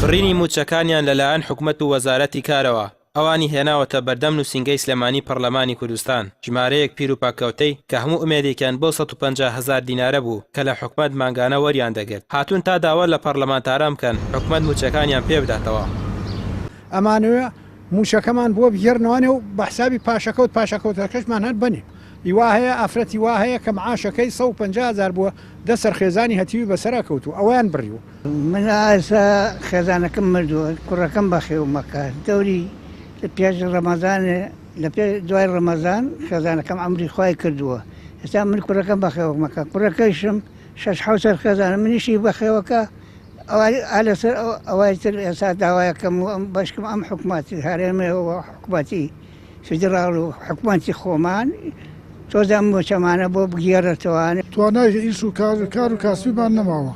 بڕینی مووچەکانیان لەلایەن حکومەت و وەزارەتی کارەوە، ئەوانی هێناوەتە بەردەم نووسینگەی سلێمانی پەڕلەمانی کوردستان، ژمارەیەک پیر و پاککەوتەی کە هەموو ئومێدێکیان بەو 150 هەزار دینارە بوو کە لە حکومەت مانگانە وەریان دەگرت، هاتوون تا داوا لە پەڕلەمانتاران بکەن حکومەت مووچەکانیان پێ بداتەوە. ئەمانەوێ مووچەکەمان بۆ بگێڕنەوانێ و بە حسابی پاشەکەوت پاشەکەوتەکەشمان هەر بەنێ. ی وا هەیە ئافرەتی وا هەیە کە معاشەکەی 150 هەزار بووە دە سەر خێزانی هەتیوی بەسەرا کەوتووە ئەوەیان بڕیوە. من ئێستا خێزانەکەم مردووە کوڕەکەم بەخێومەکە دەوری لە پێش ڕەمەزانێ لە پێ دوای ڕەمەزان خێزانەکەم عەمری خوای کردووە ئێستا من کوڕەکەم بەخێومەکە کوڕەکەیشم شەش حەوت سەر خێزانە منیشی بەخێوەکە ئەوە لەسەر ئەوای تر ئێستا داوایەکەم و ئەم بەشکم ئەم حکومەتی هەرێمێ و حکومەتی فیدراڵ و حکومەتی خۆمان تۆزە ئەم موچەمانە بۆ بگێڕێتەوە. توانای ئیش و کار کار و کاسبیمان نەماوە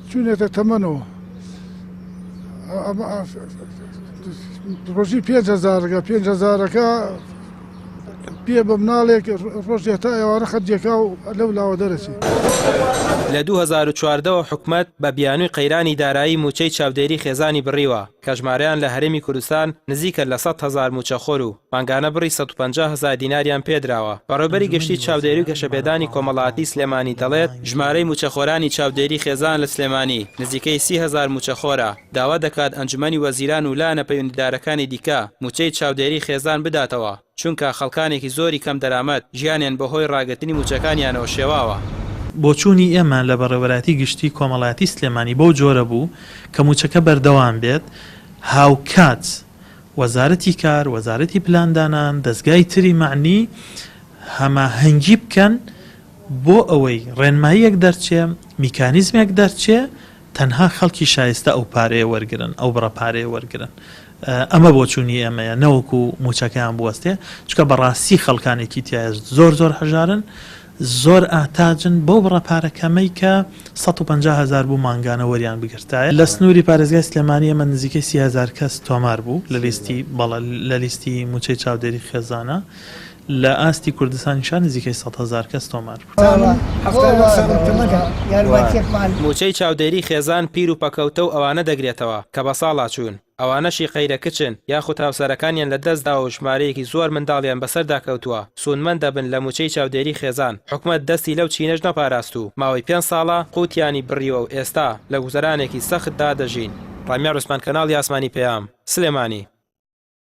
چوینەتە تەمەنەوە ڕۆژی پێنج هەزارەکە پێنج هەزارەکە پێ بە مناڵێک ڕۆژێ تا ئێوارە خەرجێکا و لەو لاوە دەرەچێ. لە 2014 وە حکومەت بە بیانووی قەیرانی دارایی مووچەی چاودێری خێزانی بڕیوە، کە ژمارەیان لە هەرێمی کوردستان نزیکە لە 100,000 مووچەخۆر و مانگانە بڕی 150 هەزار دیناریان پێدراوە. بەڕێوەبەری گشتی چاودێری و گەشەپێدانی کۆمەڵایەتی سلێمانی دەڵێت، ژمارەی مووچەخۆرانی چاودێری خێزان لە سلێمانی نزیکەی 30 هەزار مووچەخۆرە، داوا دەکات ئەنجومەنی وەزیران و لایەنە پەیوەندیدارەکانی دیکە مووچەی چاودێری خێزان بداتەوە، چونکە خەڵکانێکی زۆری کەم دەرامەت ژیانیان بەهۆی ڕاگرتنی مووچەکانیانەوە شێواوە. بۆچوونی ئێمە لە بەڕێوەبەرایەتی گشتی کۆمەڵایەتی سلێمانی بەو جۆرە بوو کە مووچەکە بەردەوام بێت، هاوکات وەزارەتی کار، وەزارەتی پلاندانان، دەزگای تری مەعنی هەماهەنگی بکەن بۆ ئەوەی ڕێنماییەک دەرچێ، میکانیزمێک دەرچێ تەنها خەڵکی شایستە ئەو پارەیە وەرگرن، ئەو بڕە پارەیە وەرگرن. ئەمە بۆچوونی ئێمەیە نەوەکو مووچەکەیان بوەستێ، چونکە بەڕاستی خەڵکانێکی تیایە زۆر زۆر هەژارن، زۆر ئاتاجن بەو بڕە پارە کەمەی کە 150 هەزار بوو مانگانە وەریان بگرتایە. لە سنووری پارێزگای سلێمانی ئێمە نزیکەی 30 هەزار کەس تۆمار بوو لە لیستی بەڵێ لە لیستی مووچەی چاودێری خێزانە، لە ئاستی کوردستانیشا نزیکەی 100 هەزار کەس تۆمار بوو. مووچەی چاودێری خێزان پیر و پەکەوتە و ئەوانە دەگرێتەوە کە بەساڵاچوون، ئەوانەشی قەیرە کچن یاخود هاوسەرەکانیان لەدەستداوە و ژمارەیەکی زۆر منداڵیان بەسەردا کەوتووە، سوودمەند دەبن لە مووچەی چاودێری خێزان، حکومەت دەستی لەو چینەش نەپاراست و ماوەی پێنج ساڵە قوتیانی بڕیوە و ئێستا لە گوزەرانێکی سەختدا دەژین. ڕامیار عوسمان کەناڵی ئاسمانی پەیام، سلێمانی.